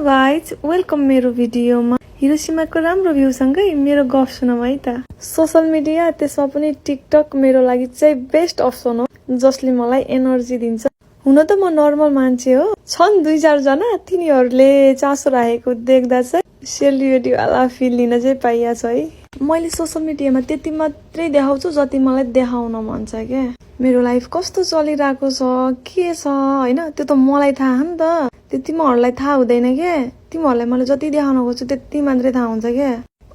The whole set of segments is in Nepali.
गाइज वेलकम मेरो भिडियोमा हिरोशिमाको राम्रो भ्यूसँगै मेरो गफ सुनौँ है त। सोशल मिडिया त्यसमा पनि टिकटक मेरो लागि चाहिँ बेस्ट अप्सन हो जसले मलाई एनर्जी दिन्छ। हुन त म नर्मल मान्छे हो, छन् 2-4 जना तिनीहरूले चासो राखेको देख्दा चाहिँ सेलिब्रिटी वाला फिल लिन चाहिँ पाइया छ है। मैले सोशल मिडियामा त्यति मात्रै देखाउँछु जति मलाई देखाउन मन छ क्या। मेरो लाइफ कस्तो चलिरहेको छ के छ हैन, त्यो त मलाई थाहा नि त, त्यो तिमीहरूलाई थाहा हुँदैन क्या। तिमीहरूलाई मैले जति देखाउन खोज्छु त्यति मात्रै थाहा हुन्छ क्या।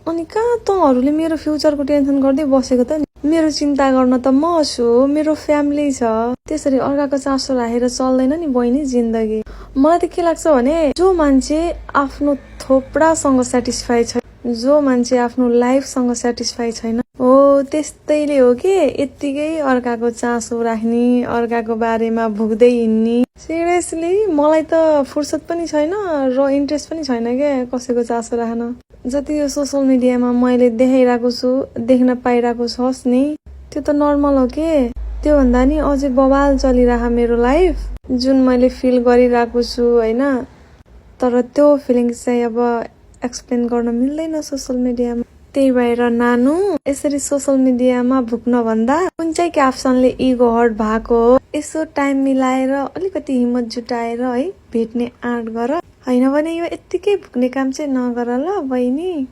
अनि कहाँ तँहरूले मेरो फ्युचरको टेन्सन गर्दै बसेको त नि। मेरो चिन्ता गर्न त म छु, मेरो फ्यामिली छ। त्यसरी अर्काको चासो राखेर चल्दैन नि बहिनी जिन्दगी। मलाई त के लाग्छ भने जो मान्छे आफ्नो थोपडासँग सेटिस्फाई छ, जो मान्छे आफ्नो लाइफसँग सेटिस्फाई छैन हो त्यस्तैले हो कि यत्तिकै अर्काको चासो राख्ने, अर्काको बारेमा भुक्दै हिँड्ने। सिरियसली मलाई त फुर्सद पनि छैन र इन्ट्रेस्ट पनि छैन क्या कसैको चासो राख्न। जति यो सोशल मिडियामा मैले देखाइरहेको छु, देख्न पाइरहेको छस् नि, त्यो त नर्मल हो के। त्योभन्दा नि अझै बवाल चलिरह मेरो लाइफ, जुन मैले फिल गरिरहेको छु हैन। तर त्यो फिलिङ्स चाहिँ अब एक्सप्लेन गर्न मिल्दैन सोशल मिडियामा। त्यही भएर नानु, यसरी सोशल मिडियामा भुक्न भन्दा कुन चाहिँ क्याप्सनले इगो हर्ट भएको हो यसो टाइम मिलाएर अलिकति हिम्मत जुटाएर है भेट्ने आँट गर, हैन भने यो यत्तिकै भुक्ने काम चाहिँ नगर ल बहिनी।